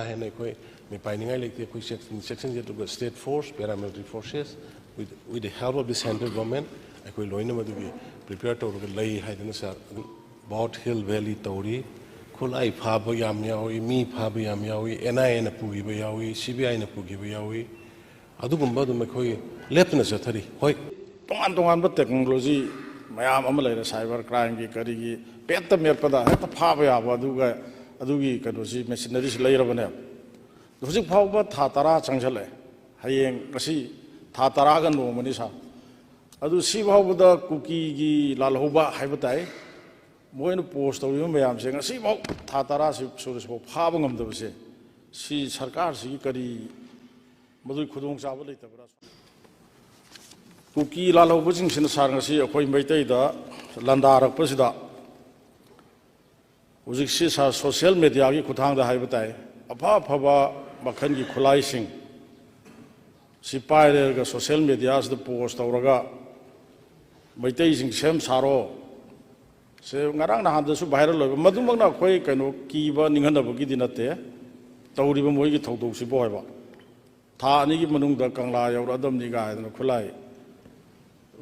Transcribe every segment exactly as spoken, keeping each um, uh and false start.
ꯍꯥꯏꯅ ꯑꯩꯈꯣꯏ ꯃꯤꯄꯥꯏꯅꯤꯡꯉꯥꯏ ꯂꯩꯇꯦ꯫ ꯑꯩꯈꯣꯏ ꯁꯦꯛꯁꯟ ꯁꯦꯛꯁꯟꯁꯦ, ꯑꯗꯨꯒ state force, paramilitary forces, with, with the help of the central government, ꯑꯩꯈꯣꯏ ꯂꯣꯏꯅꯃꯛ ꯑꯗꯨꯒꯤ prepare ꯇꯧꯔꯒ ꯂꯩ ꯍꯥꯏꯗꯅ ꯁꯥꯔ꯫ ꯑꯗꯨꯝ ꯕꯥꯎꯠ ꯍꯤꯜ ꯚꯦꯂꯤ ꯇꯧꯔꯤ꯫ ꯈꯨꯠꯂꯥꯏ ꯐꯥꯕ ꯌꯥꯝ ꯌꯥꯎꯏ, ꯃꯤ ꯐꯥꯕ ꯌꯥꯝ ꯌꯥꯎꯏ, ꯑꯦꯟ ꯑꯥꯏ ꯑꯦꯅ ꯄꯨꯈꯤꯕ ꯌꯥꯎꯏ, ꯁꯤ ꯕꯤ ꯑꯥꯏꯅ ꯄꯨꯈꯤꯕ ꯌꯥꯎꯏ꯫ ꯑꯗꯨꯒꯨꯝꯕ ꯑꯗꯨꯝ ꯑꯩꯈꯣꯏ ꯂꯦꯞꯇꯅ ꯆꯠꯊꯔꯤ꯫ ꯍꯣꯏ, ꯇꯣꯉꯥꯟ ꯇꯣꯉꯥꯟꯕ ꯇꯦꯛꯅꯣꯂꯣꯖꯤ ꯃꯌꯥꯝ ꯑꯃ ꯂꯩꯔꯦ, ꯁꯥꯏꯕꯔ ꯀ꯭ꯔꯥꯏꯝꯒꯤ ꯀꯔꯤꯒꯤ, ꯄꯦꯠꯇ ꯃꯦꯠꯄꯗ ꯍꯦꯛꯇ ꯐꯥꯕ ꯌꯥꯕ, ꯑꯗꯨꯒ ꯑꯗꯨꯒꯤ ꯀꯩꯅꯣꯁꯤ, ꯃꯦꯁꯤꯅꯔꯤꯁꯤ ꯂꯩꯔꯕꯅꯦꯕ꯫ ꯍꯧꯖꯤꯛ ꯐꯥꯎꯕ ꯊꯥ ꯇꯔꯥ ꯆꯪꯁꯜꯂꯛꯑꯦ꯫ ꯍꯌꯦꯡ, ꯉꯁꯤ ꯊꯥ ꯇꯔꯥꯒ ꯅꯣꯡꯃꯅꯤ ꯁꯥ꯫ ꯑꯗꯨ ꯁꯤ ꯐꯥꯎꯕꯗ ꯀꯨꯀꯤꯒꯤ ꯂꯥꯜꯍꯧꯕ ꯍꯥꯏꯕ ꯇꯥꯏ, ꯃꯣꯏꯅ ꯄꯣꯁ ꯇꯧꯔꯤꯕ ꯃꯌꯥꯝꯁꯦ ꯉꯁꯤꯐꯥꯎ, ꯊꯥ ꯇꯔꯥꯁꯤ ꯁꯨꯔꯁꯤꯐꯥꯎ ꯐꯥꯕ ꯉꯝꯗꯕꯁꯦ, ꯁꯤ ꯁꯔꯀꯥꯔꯁꯤꯒꯤ ꯀꯔꯤ ꯃꯗꯨꯒꯤ ꯈꯨꯗꯣꯡꯆꯥꯕ ꯂꯩꯇꯕ꯭ꯔꯥ? ꯀꯨꯀꯤ ꯂꯥꯜꯍꯧꯕꯁꯤꯡꯁꯤꯅ ꯁꯥꯔ ꯉꯁꯤ ꯑꯩꯈꯣꯏ ꯃꯩꯇꯩꯗ ꯂꯥꯟꯗꯥꯔꯛꯄꯁꯤꯗ, ꯍꯧꯖꯤꯛꯁꯤ ꯁꯥꯔ ꯁꯣꯁꯤꯌꯦꯜ ꯃꯦꯗꯤꯌꯥꯒꯤ ꯈꯨꯠꯊꯥꯡꯗ ꯍꯥꯏꯕ ꯇꯥꯏ, ꯑꯐ ꯑꯐꯕ ꯃꯈꯜꯒꯤ ꯈꯨꯠꯂꯥꯏꯁꯤꯡ ꯁꯤ ꯄꯥꯏꯔꯒ ꯁꯣꯁꯤꯌꯦꯜ ꯃꯦꯗꯤꯌꯥꯁꯤꯗ ꯄꯣꯁ ꯇꯧꯔꯒ ꯃꯩꯇꯩꯁꯤꯡ ꯁꯦꯝ ꯁꯥꯔꯣ, ꯁꯦ ꯉꯔꯥꯡ ꯅꯍꯥꯟꯗꯁꯨ ꯚꯥꯏꯔꯦꯜ ꯑꯣꯏꯕ, ꯃꯗꯨꯃꯛꯅ ꯑꯩꯈꯣꯏ ꯀꯩꯅꯣ ꯀꯤꯕ ꯅꯤꯡꯍꯟꯅꯕꯒꯤꯗꯤ ꯅꯠꯇꯦ, ꯇꯧꯔꯤꯕ ꯃꯣꯏꯒꯤ ꯊꯧꯗꯣꯛꯁꯤꯕꯨ ꯍꯥꯏꯕ꯫ ꯊꯥ ꯑꯅꯤꯒꯤ ꯃꯅꯨꯡꯗ ꯀꯪꯂꯥ ꯌꯧꯔꯛꯑꯗꯕꯅꯤꯒ ꯍꯥꯏꯗꯅ ꯈꯨꯠꯂꯥꯏ,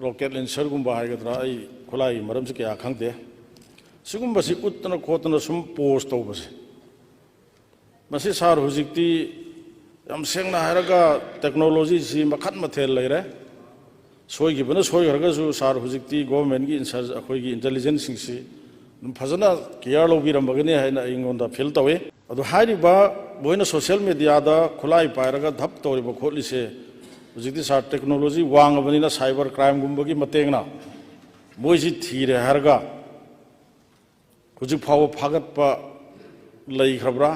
ꯔꯣꯀꯦꯠ ꯂꯦꯟꯁꯔꯒꯨꯝꯕ ꯍꯥꯏꯒꯗ꯭ꯔꯥ, ꯑꯩ ꯈꯨꯠꯂꯥꯏꯒꯤ ꯃꯔꯝꯁꯤ ꯀꯌꯥ ꯈꯪꯗꯦ꯫ ꯁꯤꯒꯨꯝꯕꯁꯤ ꯎꯠꯇꯅ ꯈꯣꯠꯇꯅ ꯁꯨꯝ ꯄꯣꯁ ꯇꯧꯕꯁꯦ, ꯃꯁꯤ ꯁꯥꯔ ꯍꯧꯖꯤꯛꯇꯤ ꯌꯥꯝ ꯁꯦꯡꯅ ꯍꯥꯏꯔꯒ ꯇꯦꯛꯅꯣꯂꯣꯖꯤꯁꯤ ꯃꯈꯜ ꯃꯊꯦꯜ ꯂꯩꯔꯦ꯫ ꯁꯣꯏꯈꯤꯕꯅ ꯁꯣꯏꯈ꯭ꯔꯒꯁꯨ ꯁꯥꯔ ꯍꯧꯖꯤꯛꯇꯤ ꯒꯣꯚꯔꯟꯃꯦꯟꯒꯤ ꯏꯟꯁꯔ-, ꯑꯩꯈꯣꯏꯒꯤ ꯏꯟꯇꯦꯂꯤꯖꯦꯟꯁꯁꯤꯡꯁꯤ ꯑꯗꯨꯝ ꯐꯖꯅ ꯀꯤꯌꯥꯔ ꯂꯧꯕꯤꯔꯝꯃꯒꯅꯤ ꯍꯥꯏꯅ ꯑꯩꯉꯣꯟꯗ ꯐꯤꯜ ꯇꯧꯏ꯫ ꯑꯗꯨ ꯍꯥꯏꯔꯤꯕ ꯃꯣꯏꯅ ꯁꯣꯁꯤꯌꯦꯜ ꯃꯦꯗꯤꯌꯥꯗ ꯈꯨꯠꯂꯥꯏ ꯄꯥꯏꯔꯒ ꯙꯞ ꯇꯧꯔꯤꯕ ꯈꯣꯠꯂꯤꯁꯦ, ꯍꯧꯖꯤꯛꯇꯤ ꯁꯥꯔ ꯇꯦꯛꯅꯣꯂꯣꯖꯤ ꯋꯥꯡꯉꯕꯅꯤꯅ ꯁꯥꯏꯕꯔ ꯀ꯭ꯔꯥꯏꯝꯒꯨꯝꯕꯒꯤ ꯃꯇꯦꯡꯅ ꯃꯣꯏꯁꯤ ꯊꯤꯔꯦ ꯍꯥꯏꯔꯒ ꯍꯧꯖꯤꯛ ꯐꯥꯎꯕ ꯐꯥꯒꯠꯄ ꯂꯩꯈ꯭ꯔꯕ꯭ꯔꯥ?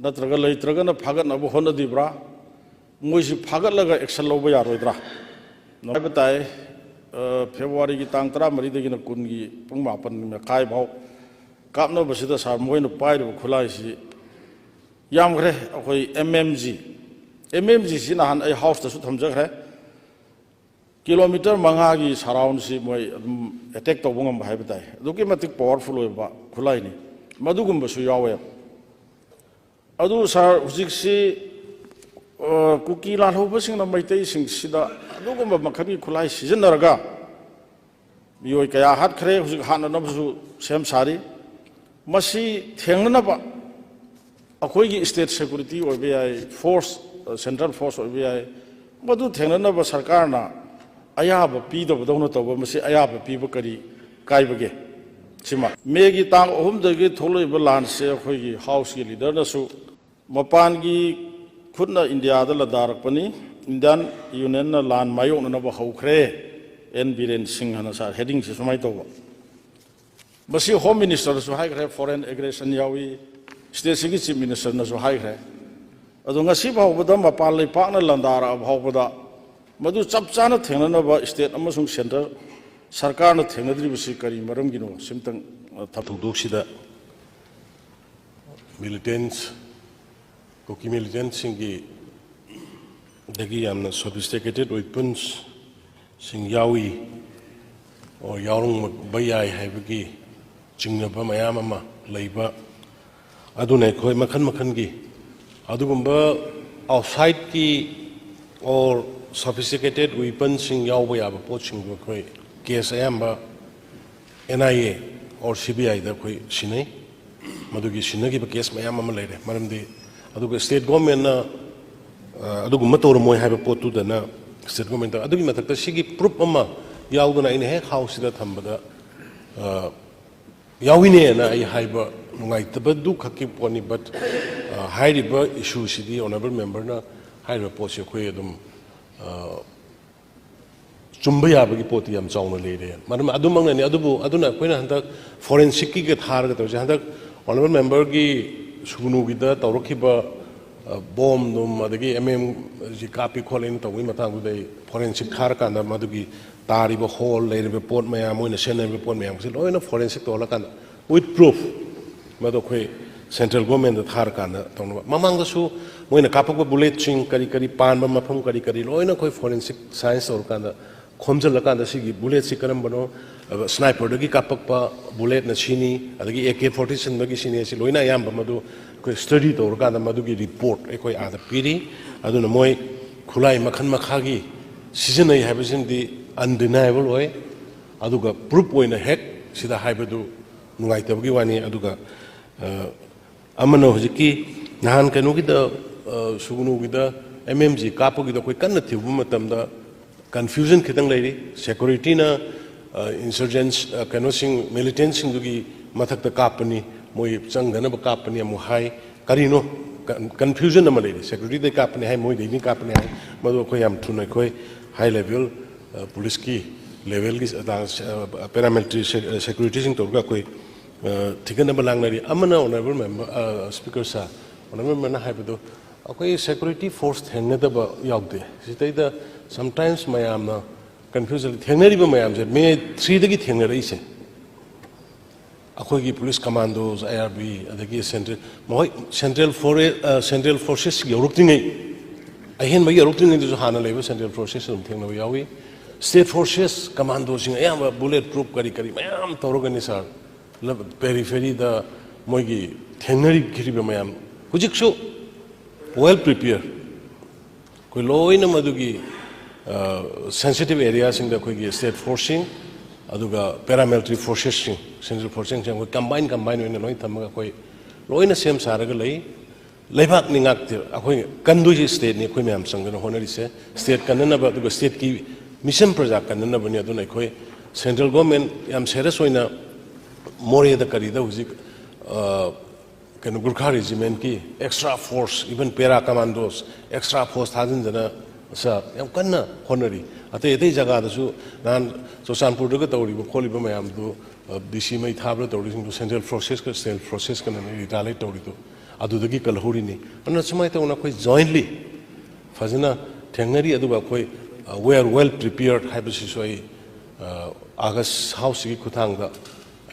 ꯅꯠꯇ꯭ꯔꯒ ꯂꯩꯇ꯭ꯔꯒꯅ ꯐꯥꯒꯠꯅꯕ ꯍꯣꯠꯅꯗ꯭ꯔꯤꯕ꯭ꯔꯥ? ꯃꯣꯏꯁꯤ ꯐꯥꯒꯠꯂꯒ ꯑꯦꯛꯁꯟ ꯂꯧꯕ ꯌꯥꯔꯣꯏꯗ꯭ꯔꯥ? ꯍꯥꯏꯕ ꯇꯥꯏ, ꯑ, ꯐꯦꯕ꯭ꯔꯨꯋꯥꯔꯤꯒꯤ ꯇꯥꯡ ꯇꯔꯥꯃꯔꯤꯗꯒꯤꯅ ꯀꯨꯟꯒꯤ ꯄꯨꯡ ꯃꯥꯄꯟ ꯃꯈꯥꯏ ꯐꯥꯎ ꯀꯥꯞꯅꯕꯁꯤꯗ ꯁꯥꯔ ꯃꯣꯏꯅ ꯄꯥꯏꯔꯤꯕ ꯈꯨꯠꯂꯥꯏꯁꯤ ꯌꯥꯝꯈ꯭ꯔꯦ꯫ ꯑꯩꯈꯣꯏ M M G, M M ꯖꯤꯁꯤ ꯅꯍꯥꯟ ꯑꯩ ꯍꯥꯎꯁꯇꯁꯨ ꯊꯝꯖꯈ꯭ꯔꯦ꯫ ꯀꯤꯂꯣꯃꯤꯇꯔ ꯃꯉꯥꯒꯤ ꯁꯔꯥꯎꯟꯁꯤ ꯃꯣꯏ ꯑꯗꯨꯝ ꯑꯦꯇꯦꯛ ꯇꯧꯕ ꯉꯝꯕ ꯍꯥꯏꯕ ꯇꯥꯏ꯫ ꯑꯗꯨꯛꯀꯤ ꯃꯇꯤꯛ ꯄꯋꯥꯔꯐꯨꯜ ꯑꯣꯏꯕ ꯈꯨꯠꯂꯥꯏꯅꯤ꯫ ꯃꯗꯨꯒꯨꯝꯕꯁꯨ ꯌꯥꯎꯋꯦ꯫ ꯑꯗꯨ ꯁꯥꯔ, ꯍꯧꯖꯤꯛꯁꯤ, ꯑ, ꯀꯨꯀꯤ ꯂꯥꯜꯍꯧꯕꯁꯤꯡꯅ ꯃꯩꯇꯩꯁꯤꯡꯁꯤꯗ ꯑꯗꯨꯒꯨꯝꯕ ꯃꯈꯜꯒꯤ ꯈꯨꯠꯂꯥꯏ ꯁꯤꯖꯤꯟꯅꯔꯒ ꯃꯤꯑꯣꯏ ꯀꯌꯥ ꯍꯥꯠꯈ꯭ꯔꯦ, ꯍꯧꯖꯤꯛ ꯍꯥꯠꯅꯅꯕꯁꯨ ꯁꯦꯝ ꯁꯥꯔꯤ꯫ ꯃꯁꯤ ꯊꯦꯡꯅꯅꯕ ꯑꯩꯈꯣꯏꯒꯤ state security ꯑꯣꯏꯕ ꯌꯥꯏ, force, central force ꯑꯣꯏꯕ ꯌꯥꯏ, ꯃꯗꯨ ꯊꯦꯡꯅꯅꯕ ꯁꯔꯀꯥꯔꯅ ꯑꯌꯥꯕ ꯄꯤꯗꯕꯗꯧꯅ ꯇꯧꯕ, ꯃꯁꯤ ꯑꯌꯥꯕ ꯄꯤꯕ ꯀꯔꯤ ꯀꯥꯏꯕꯒꯦ? ꯁꯤꯃ꯫ ꯃꯦꯒꯤ ꯇꯥꯡ ꯑꯍꯨꯝꯗꯒꯤ ꯊꯣꯛꯂꯛꯏꯕ ꯂꯥꯟꯁꯦ ꯑꯩꯈꯣꯏꯒꯤ Houseꯀꯤ leaderꯅꯁꯨ ꯃꯄꯥꯟꯒꯤ ꯈꯨꯠꯅ ꯏꯟꯗꯤꯌꯥꯗ ꯂꯥꯟꯗꯥꯔꯛꯄꯅꯤ, Indian Unionꯅ ꯂꯥꯟ ꯃꯥꯌꯣꯛꯅꯅꯕ ꯍꯧꯈ꯭ꯔꯦ, ꯑꯦꯟ ꯕꯤꯔꯦꯟ ꯁꯤꯡ ꯍꯥꯏꯅ ꯁꯥꯔ, headingꯁꯦ ꯁꯨꯃꯥꯏꯅ ꯇꯧꯕ꯫ ꯃꯁꯤ Home Ministerꯁꯨ ꯍꯥꯏꯈ꯭ꯔꯦ, foreign aggression ꯌꯥꯎꯏ, stateꯁꯤꯒꯤ Chief Ministerꯅꯁꯨ ꯍꯥꯏꯈ꯭ꯔꯦ꯫ ꯑꯗꯣ ꯉꯁꯤ ꯐꯥꯎꯕꯗ ꯃꯄꯥꯟ ꯂꯩꯄꯥꯛꯅ ꯂꯥꯟꯗꯥꯔꯛꯑ ꯐꯥꯎꯕꯗ ꯃꯗꯨ ꯆꯞ ꯆꯥꯅ ꯊꯦꯡꯅꯅꯕ state ꯑꯃꯁꯨꯡ centre ꯁꯔꯀꯥꯔꯅ ꯊꯦꯡꯅꯗ꯭ꯔꯤꯕꯁꯤ ꯀꯔꯤ ꯃꯔꯝꯒꯤꯅꯣ? ꯁꯤꯝꯇꯪ, ꯑ, ꯊꯝ- ꯊꯧꯗꯣꯛꯁꯤꯗ militants, ꯀꯨꯀꯤ militantꯁꯤꯡꯒꯤ ꯗꯒꯤ ꯌꯥꯝꯅ sophisticated weaponsꯁꯤꯡ ꯌꯥꯎꯏ, ꯑꯣ, ꯌꯥꯎꯔꯝꯕ ꯌꯥꯏ ꯍꯥꯏꯕꯒꯤ ꯆꯤꯡꯅꯕ ꯃꯌꯥꯝ ꯑꯃ ꯂꯩꯕ꯫ ꯑꯗꯨꯅ ꯑꯩꯈꯣꯏ ꯃꯈꯜ ꯃꯈꯜꯒꯤ ꯑꯗꯨꯒꯨꯝꯕ outsideꯀꯤ or sophisticated weaponsꯁꯤꯡ ꯌꯥꯎꯕ ꯌꯥꯕ ꯄꯣꯠꯁꯤꯡꯗꯣ ꯑꯩꯈꯣꯏ case ꯑꯌꯥꯝꯕ N I A or C B Iꯗ ꯑꯩꯈꯣꯏ ꯁꯤꯟꯅꯩ꯫ ꯃꯗꯨꯒꯤ ꯁꯤꯟꯅꯈꯤꯕ case ꯃꯌꯥꯝ ꯑꯃ ꯂꯩꯔꯦ꯫ ꯃꯔꯝꯗꯤ ꯑꯗꯨꯒ state governmentꯅ, ꯑ, ꯑꯗꯨꯒꯨꯝꯕ ꯇꯧꯔꯝꯃꯣꯏ ꯍꯥꯏꯕ ꯄꯣꯠꯇꯨꯗꯅ state governmentꯇ, ꯑꯗꯨꯒꯤ ꯃꯊꯛꯇ ꯁꯤꯒꯤ proof ꯑꯃ ꯌꯥꯎꯗꯅ ꯑꯩꯅ ꯍꯦꯛ Houseꯁꯤꯗ ꯊꯝꯕꯗ, ꯑ, ꯌꯥꯎꯏꯅꯦꯅ ꯑꯩ ꯍꯥꯏꯕ ꯅꯨꯡꯉꯥꯏꯇꯕꯗꯨ ꯈꯛꯀꯤ ꯄꯣꯠꯅꯤ, but, ꯑ, ꯍꯥꯏꯔꯤꯕ issueꯁꯤꯗꯤ honourable memberꯅ ꯍꯥꯏꯔꯤꯕ ꯄꯣꯠꯁꯤ ꯑꯩꯈꯣꯏ ꯑꯗꯨꯝ, ꯑ, ꯆꯨꯝꯕ ꯌꯥꯕꯒꯤ ꯄꯣꯠꯇꯤ ꯌꯥꯝ ꯆꯥꯎꯅ ꯂꯩꯔꯦ꯫ ꯃꯔꯝ ꯑꯗꯨꯃꯛꯅꯅꯤ꯫ ꯑꯗꯨꯕꯨ ꯑꯗꯨꯅ ꯑꯩꯈꯣꯏꯅ ꯍꯟꯗꯛ forensicꯀꯤꯒ ꯊꯥꯔꯒ ꯇꯧꯔꯤꯁꯦ꯫ ꯍꯟꯗꯛ honourable memberꯒꯤ ꯁꯨꯒꯅꯨꯒꯤꯗ ꯇꯧꯔꯛꯈꯤꯕ, ꯑ, bomb ꯅꯨꯡ ꯑꯗꯒꯤ M M G ꯀꯥꯞꯄꯤ ꯈꯣꯠꯂꯤꯅ ꯇꯧꯕꯒꯤ ꯃꯇꯥꯡꯗꯨꯗ ꯑꯩ forensic ꯊꯥꯔꯀꯥꯟꯗ ꯃꯗꯨꯒꯤ ꯇꯥꯔꯤꯕ hole, ꯂꯩꯔꯤꯕ ꯄꯣꯠ ꯃꯌꯥꯝ, ꯃꯣꯏꯅ ꯁꯤꯖꯤꯟꯅꯔꯤꯕ ꯄꯣꯠ ꯃꯌꯥꯝꯁꯦ ꯂꯣꯏꯅ forensic ꯇꯧꯍꯜꯂꯀꯥꯟꯗ with proof ꯃꯗꯨ ꯑꯩꯈꯣꯏ central governmentꯇ ꯊꯥꯔꯀꯥꯟꯗ ꯇꯧꯅꯕ꯫ ꯃꯃꯥꯡꯗꯁꯨ ꯃꯣꯏꯅ ꯀꯥꯞꯄꯛꯄ bulletꯁꯤꯡ ꯀꯔꯤ ꯀꯔꯤ ꯄꯥꯟꯕ ꯃꯐꯝ ꯀꯔꯤ ꯀꯔꯤ ꯂꯣꯏꯅ ꯑꯩꯈꯣꯏ forensic science ꯇꯧꯔꯀꯥꯟꯗ ꯈꯣꯝꯖꯤꯜꯂꯀꯥꯟꯗ ꯁꯤꯒꯤ bulletꯁꯤ ꯀꯔꯝꯕꯅꯣ, ꯑꯗꯨꯒ sniperꯗꯒꯤ ꯀꯥꯞꯄꯛꯄ bulletꯅ ꯁꯤꯅꯤ, ꯑꯗꯒꯤ A K forty sevenꯗꯒꯤ ꯁꯤꯅꯤ, ꯁꯤ ꯂꯣꯏꯅ ꯑꯌꯥꯝꯕ ꯃꯗꯨ ꯑꯩꯈꯣꯏ ꯁ꯭ꯇꯗꯤ ꯇꯧꯔꯀꯥꯟꯗ ꯃꯗꯨꯒꯤ ꯔꯤꯄꯣꯔꯠ ꯑꯩꯈꯣꯏ ꯑꯥꯗ ꯄꯤꯔꯤ꯫ ꯑꯗꯨꯅ ꯃꯣꯏ ꯈꯨꯠꯂꯥꯏ ꯃꯈꯜ ꯃꯈꯥꯒꯤ ꯁꯤꯖꯤꯟꯅꯩ ꯍꯥꯏꯕꯁꯤꯃꯗꯤ ꯑꯟꯗꯤꯅꯥꯏꯕꯜ ꯑꯣꯏ꯫ ꯑꯗꯨꯒ ꯄ꯭ꯔꯨꯞ ꯑꯣꯏꯅ ꯍꯦꯛ ꯁꯤꯗ ꯍꯥꯏꯕꯗꯨ ꯅꯨꯡꯉꯥꯏꯇꯕꯒꯤ ꯋꯥꯅꯤ꯫ ꯑꯗꯨꯒ ꯑ, ꯑꯃꯅ ꯍꯧꯖꯤꯛꯀꯤ ꯅꯍꯥꯟ ꯀꯩꯅꯣꯒꯤꯗ, ꯑ, ꯁꯨꯒꯅꯨꯒꯤꯗ ꯑꯦꯝ ꯑꯦꯝ ꯖꯤ ꯀꯥꯞꯄꯒꯤꯗ ꯑꯩꯈꯣꯏ ꯀꯟꯅ ꯊꯤꯔꯨꯕ ꯃꯇꯝꯗ ꯀꯟꯐ꯭ꯌꯨꯖꯟ ꯈꯤꯇꯪ ꯂꯩꯔꯤ꯫ ꯁꯦꯀ꯭ꯌꯨꯔꯤꯇꯤꯅ, ꯑ, ꯏꯟꯁꯔꯖꯦꯟꯁ, ꯑ, ꯀꯩꯅꯣꯁꯤꯡ, ꯃꯤꯂꯤꯇꯦꯟꯁꯤꯡꯗꯨꯒꯤ ꯃꯊꯛꯇ ꯀꯥꯞꯄꯅꯤ, ꯃꯣꯏ ꯆꯪꯗꯅꯕ ꯀꯥꯞꯄꯅꯤ ꯑꯃꯨꯛ ꯍꯥꯏ꯫ ꯀꯔꯤꯅꯣ? ꯀꯟ-, ꯀꯟꯐ꯭ꯌꯨꯖꯟ ꯑꯃ ꯂꯩꯔꯤ꯫ ꯁꯦꯀ꯭ꯌꯨꯔꯤꯇꯤꯗꯩ ꯀꯥꯞꯄꯅꯤ ꯍꯥꯏ, ꯃꯣꯏꯗꯩꯅꯤ ꯀꯥꯞꯄꯅꯤ ꯍꯥꯏ꯫ ꯃꯗꯨ ꯑꯩꯈꯣꯏ ꯌꯥꯝ ꯊꯨꯅ ꯑꯩꯈꯣꯏ ꯍꯥꯏ ꯂꯦꯚꯦꯜ, ꯑ, ꯄꯨꯂꯤꯁꯀꯤ ꯂꯦꯚꯦꯜꯒꯤ, ꯑ, ꯑ, ꯄꯦꯔꯥꯃꯤꯂꯤꯇꯔꯤ ꯁꯦ-, ꯑ, ꯁꯦꯀ꯭ꯌꯨꯔꯤꯇꯤꯁꯤꯡ ꯇꯧꯔꯒ ꯑꯩꯈꯣꯏ, ꯑ, ꯊꯤꯒꯠꯅꯕ ꯂꯥꯡꯅꯔꯤ꯫ ꯑꯃꯅ ꯑꯣꯅꯔꯦꯕꯜ ꯃꯦꯝꯕꯔ, ꯑ, ꯁ꯭ꯄꯤꯀꯔ ꯁꯥꯔ, ꯑꯣꯅꯔꯦꯕꯜ ꯃꯦꯝꯕꯔꯅ ꯍꯥꯏꯕꯗꯨ ꯑꯩꯈꯣꯏ ꯁꯦꯀ꯭ꯌꯨꯔꯤꯇꯤ ꯐꯣꯔꯁ ꯊꯦꯡꯅꯗꯕ ꯌꯥꯎꯗꯦ꯫ ꯁꯤꯗꯩꯗ ꯁꯝꯇꯥꯏꯝꯁ ꯃꯌꯥꯝꯅ ꯀꯟꯐ꯭ꯌꯨꯖꯟ ꯊꯦꯡꯅꯔꯤꯕ ꯃꯌꯥꯝꯁꯦ ꯃꯦ ꯊ꯭ꯔꯤꯗꯒꯤ ꯊꯦꯡꯅꯔꯛꯏꯁꯦ꯫ ꯑꯩꯈꯣꯏꯒꯤ ꯄꯨꯂꯤꯁ ꯀꯃꯥꯟꯗꯣꯁ, ꯑꯥꯏ ꯑꯥꯔ ꯕꯤ, ꯑꯗꯒꯤ ꯁꯦꯟꯇ꯭ꯔꯦꯜ, ꯃꯈꯣꯏ ꯁꯦꯟꯇ꯭ꯔꯦꯜ ꯐꯣꯔꯦ-, ꯑ, ꯁꯦꯟꯇ꯭ꯔꯦꯜ ꯐꯣꯔꯁꯦꯁ ꯌꯧꯔꯛꯇ꯭ꯔꯤꯉꯩ, ꯑꯍꯦꯟꯕ ꯌꯧꯔꯛꯇ꯭ꯔꯤꯉꯩꯗꯁꯨ ꯍꯥꯟꯅ ꯂꯩꯕ ꯁꯦꯟꯇ꯭ꯔꯦꯜ ꯐꯣꯔꯁꯦꯁ ꯑꯗꯨꯝ ꯊꯦꯡꯅꯕ ꯌꯥꯎꯏ꯫ ꯁ꯭ꯇꯦꯠ ꯐꯣꯔꯁꯦꯁ ꯀꯃꯥꯟꯗꯣꯁꯤꯡ ꯑꯌꯥꯝꯕ ꯕꯨꯂꯦꯠ ꯄ꯭ꯔꯨꯞ ꯀꯔꯤ ꯀꯔꯤ ꯃꯌꯥꯝ ꯇꯧꯔꯒꯅꯤ ꯁꯥꯔ, ꯂ-, ꯄꯦꯔꯤꯐꯦꯔꯤꯗ ꯃꯣꯏꯒꯤ ꯊꯦꯡꯅꯔꯤꯈꯤꯕ ꯃꯌꯥꯝ ꯍꯧꯖꯤꯛꯁꯨ ꯋꯦꯜ ꯄ꯭ꯔꯤꯄꯤꯌꯔ꯫ ꯑꯩꯈꯣꯏ ꯂꯣꯏꯅ ꯃꯗꯨꯒꯤ, ꯑ, ꯁꯦꯟꯁꯤꯇꯤꯚ ꯑꯦꯔꯤꯌꯥꯁꯤꯡꯗ ꯑꯩꯈꯣꯏꯒꯤ ꯁ꯭ꯇꯦꯠ ꯐꯣꯔꯁꯁꯤꯡ, ꯑꯗꯨꯒ ꯄꯦꯔꯥꯃꯤꯂꯤꯇꯔꯤ ꯐꯣꯔꯁꯦꯁꯁꯤꯡ, ꯁꯦꯟꯇ꯭ꯔꯦꯜ ꯐꯣꯔꯁꯁꯤꯡꯁꯦ ꯑꯩꯈꯣꯏ ꯀꯝꯕꯥꯏꯟ, ꯀꯝꯕꯥꯏꯟ ꯑꯣꯏꯅ ꯂꯣꯏꯅ ꯊꯝꯃꯒ ꯑꯩꯈꯣꯏ ꯂꯣꯏꯅ ꯁꯦꯝ ꯁꯥꯔꯒ ꯂꯩ꯫ ꯂꯩꯕꯥꯛꯅꯤ ꯉꯥꯛꯇꯦ, ꯑꯩꯈꯣꯏ ꯀꯟꯗꯣꯏꯁꯦ ꯁ꯭ꯇꯦꯠꯅꯤ, ꯑꯩꯈꯣꯏ ꯃꯌꯥꯝ ꯆꯪꯗꯅ ꯍꯣꯠꯅꯔꯤꯁꯦ꯫ ꯁ꯭ꯇꯦꯠ ꯀꯟꯅꯅꯕ, ꯑꯗꯨꯒ ꯁ꯭ꯇꯦꯠꯀꯤ ꯃꯤꯁꯟ ꯄ꯭ꯔꯖꯥ ꯀꯟꯅꯅꯕꯅꯤ꯫ ꯑꯗꯨꯅ ꯑꯩꯈꯣꯏ ꯁꯦꯟꯇ꯭ꯔꯦꯜ ꯒꯣꯔꯃꯦꯟ ꯌꯥꯝ ꯁꯦꯔꯤꯌꯁ ꯑꯣꯏꯅ ꯃꯣꯔꯦꯗ ꯀꯔꯤꯗ ꯍꯧꯖꯤꯛ, ꯑ, ꯀꯩꯅꯣ, ꯒꯨꯔꯈꯥ ꯔꯦꯖꯤꯃꯦꯟꯠꯀꯤ extra force, even para commandos, extra force ꯊꯥꯖꯤꯟꯗꯅ, ꯁꯥꯔ, ꯌꯥꯝ ꯀꯟꯅ ꯍꯣꯠꯅꯔꯤ꯫ ꯑꯇꯩ ꯑꯇꯩ ꯖꯒꯥꯗꯁꯨ ꯅꯍꯥꯟ ꯆꯨꯔꯆꯥꯟꯄꯨꯔꯗꯒ ꯇꯧꯔꯤꯕ ꯈꯣꯠꯂꯤꯕ ꯃꯌꯥꯝꯗꯨ, ꯑ, ꯗꯤ ꯁꯤ ꯃꯩ ꯊꯥꯕꯗ ꯇꯧꯔꯤꯁꯤꯡꯗꯨ ꯁꯦꯟꯇ꯭ꯔꯦꯜ ꯐꯣꯔꯁꯦꯁꯀ ꯁ꯭ꯇꯦꯠ ꯐꯣꯔꯁꯦꯁꯀꯅ ꯔꯤꯇꯥꯂꯦꯠ ꯇꯧꯔꯤꯗꯨ ꯑꯗꯨꯗꯒꯤ ꯀꯜꯍꯧꯔꯤꯅꯤ꯫ ꯑꯗꯨꯅ ꯁꯨꯃꯥꯏꯅ ꯇꯧꯅ ꯑꯩꯈꯣꯏ ꯖꯣꯏꯟꯠꯂꯤ ꯐꯖꯅ ꯊꯦꯡꯅꯔꯤ꯫ ꯑꯗꯨꯒ ꯑꯩꯈꯣꯏ, ꯑ, "We are well prepared" ꯍꯥꯏꯕꯁꯤꯁꯨ ꯑꯩ, ꯑ, ꯑꯥꯒꯁ ꯍꯥꯎꯁꯁꯤꯒꯤ ꯈꯨꯠꯊꯥꯡꯗ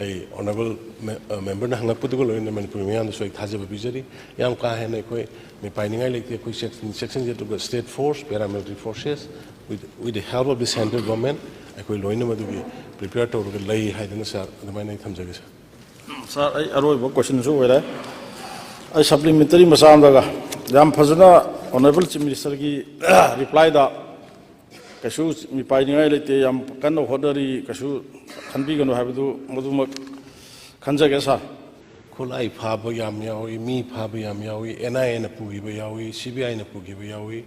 ꯑꯩ ꯑꯣꯅꯔꯦꯕꯜ ꯃꯦ-, ꯑ, ꯃꯦꯝꯕꯔꯅ ꯍꯪꯂꯛꯄꯗꯨꯒ ꯂꯣꯏꯅꯅ ꯃꯅꯤꯄꯨꯔ ꯃꯤꯌꯥꯝꯗꯁꯨ ꯑꯩ ꯊꯥꯖꯕ ꯄꯤꯖꯔꯤ꯫ ꯌꯥꯝ ꯀꯥ ꯍꯦꯟꯅ ꯑꯩꯈꯣꯏ ꯃꯤꯄꯥꯏꯅꯤꯡꯉꯥꯏ ꯂꯩꯇꯦ꯫ ꯑꯩꯈꯣꯏ ꯁꯦꯛ-, ꯁꯦꯛꯁꯟꯁꯦ, ꯑꯗꯨꯒ state force, paramilitary forces, with, with the help of the central government, ꯑꯩꯈꯣꯏ ꯂꯣꯏꯅ ꯃꯗꯨꯒꯤ ꯄ꯭ꯔꯤꯄꯦꯌꯔ ꯇꯧꯔꯒ ꯂꯩ ꯍꯥꯏꯗꯅ, ꯁꯥꯔ, ꯑꯗꯨꯃꯥꯏꯅ ꯑꯩ ꯊꯝꯖꯒꯦ, ꯁꯥꯔ꯫ ꯁꯥꯔ, ꯑꯩ ꯑꯔꯣꯏꯕ ꯀꯣꯏꯁꯟꯁꯨ ꯑꯣꯏꯔꯦ꯫ ꯑꯩ ꯁꯄ꯭ꯂꯤꯃꯦꯟꯇꯔꯤ ꯃꯆꯥ ꯑꯃꯒ, ꯌꯥꯝ ꯐꯖꯅ ꯑꯣꯅꯔꯦꯕꯜ ꯆꯤꯐ ꯃꯤꯅꯤꯁꯇꯔꯒꯤ ꯔꯤꯄ꯭ꯂꯥꯏꯗ ꯀꯩꯁꯨ ꯃꯤꯄꯥꯏꯅꯤꯡꯉꯥꯏ ꯂꯩꯇꯦ, ꯌꯥꯝ ꯀꯟꯅ ꯍꯣꯠꯅꯔꯤ, ꯀꯩꯁꯨ ꯈꯟꯕꯤꯒꯅꯨ ꯍꯥꯏꯕꯗꯨ ꯃꯗꯨꯃꯛ ꯈꯟꯖꯒꯦ ꯁꯥꯔ꯫ ꯈꯨꯠꯂꯥꯏ ꯐꯥꯕ ꯌꯥꯝ ꯌꯥꯎꯏ, ꯃꯤ ꯐꯥꯕ ꯌꯥꯝ ꯌꯥꯎꯏ, ꯑꯦꯟ ꯑꯥꯏ ꯑꯦꯅ ꯄꯨꯈꯤꯕ ꯌꯥꯎꯏ, ꯁꯤ ꯕꯤ ꯑꯥꯏꯅ ꯄꯨꯈꯤꯕ ꯌꯥꯎꯏ꯫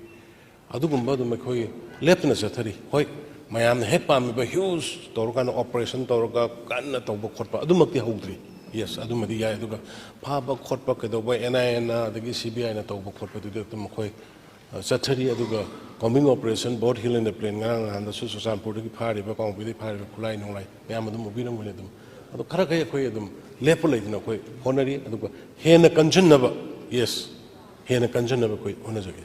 ꯑꯗꯨꯒꯨꯝꯕ ꯑꯗꯨꯝ ꯑꯩꯈꯣꯏ ꯂꯦꯞꯇꯅ ꯆꯠꯊꯔꯤ꯫ ꯍꯣꯏ, ꯃꯌꯥꯝꯅ ꯍꯦꯛ ꯄꯥꯝꯃꯤꯕ ꯍ꯭ꯌꯨꯖ ꯇꯧꯔꯀꯥꯟꯗ ꯑꯣꯄꯔꯦꯁꯟ ꯇꯧꯔꯒ ꯀꯟꯅ ꯇꯧꯕ ꯈꯣꯠꯄ ꯑꯗꯨꯃꯛꯇꯤ ꯍꯧꯗ꯭ꯔꯤ꯫ ꯌꯦꯁ, ꯑꯗꯨꯃꯗꯤ ꯌꯥꯏ꯫ ꯑꯗꯨꯒ ꯐꯥꯕ ꯈꯣꯠꯄ ꯀꯩꯗꯧꯕ ꯑꯦꯟ ꯑꯥꯏ ꯑꯦꯅ ꯑꯗꯒꯤ ꯁꯤ ꯕꯤ ꯑꯥꯏꯅ ꯇꯧꯕ ꯈꯣꯠꯄꯗꯨꯗꯤ ꯑꯗꯨꯝ ꯑꯩꯈꯣꯏ ꯆꯠꯊꯔꯤ꯫ ꯑꯗꯨꯒ combing operation, both hill and the plain, ꯉꯔꯥꯡ ꯅꯍꯥꯟꯗꯁꯨ ꯆꯨꯔꯆꯥꯟꯄꯨꯔꯗꯒꯤ ꯐꯥꯔꯤꯕ, ꯀꯥꯡꯄꯣꯛꯄꯤꯗꯒꯤ ꯐꯥꯔꯤꯕ ꯈꯨꯠꯂꯥꯏ ꯅꯨꯡꯂꯥꯏ ꯃꯌꯥꯝ ꯑꯗꯨꯝ ꯎꯕꯤꯔꯝꯒꯅꯤ꯫ ꯑꯗꯨꯝ ꯑꯗꯣ ꯈꯔ ꯈꯔ ꯑꯩꯈꯣꯏ ꯑꯗꯨꯝ ꯂꯦꯞꯄ ꯂꯩꯇꯅ ꯑꯩꯈꯣꯏ ꯍꯣꯠꯅꯔꯤ꯫ ꯑꯗꯨꯒ ꯍꯦꯟꯅ ꯀꯟꯁꯤꯟꯅꯕ, ꯌꯦꯁ, ꯍꯦꯟꯅ ꯀꯟꯁꯤꯟꯅꯕ ꯑꯩꯈꯣꯏ ꯍꯣꯠꯅꯖꯒꯦ꯫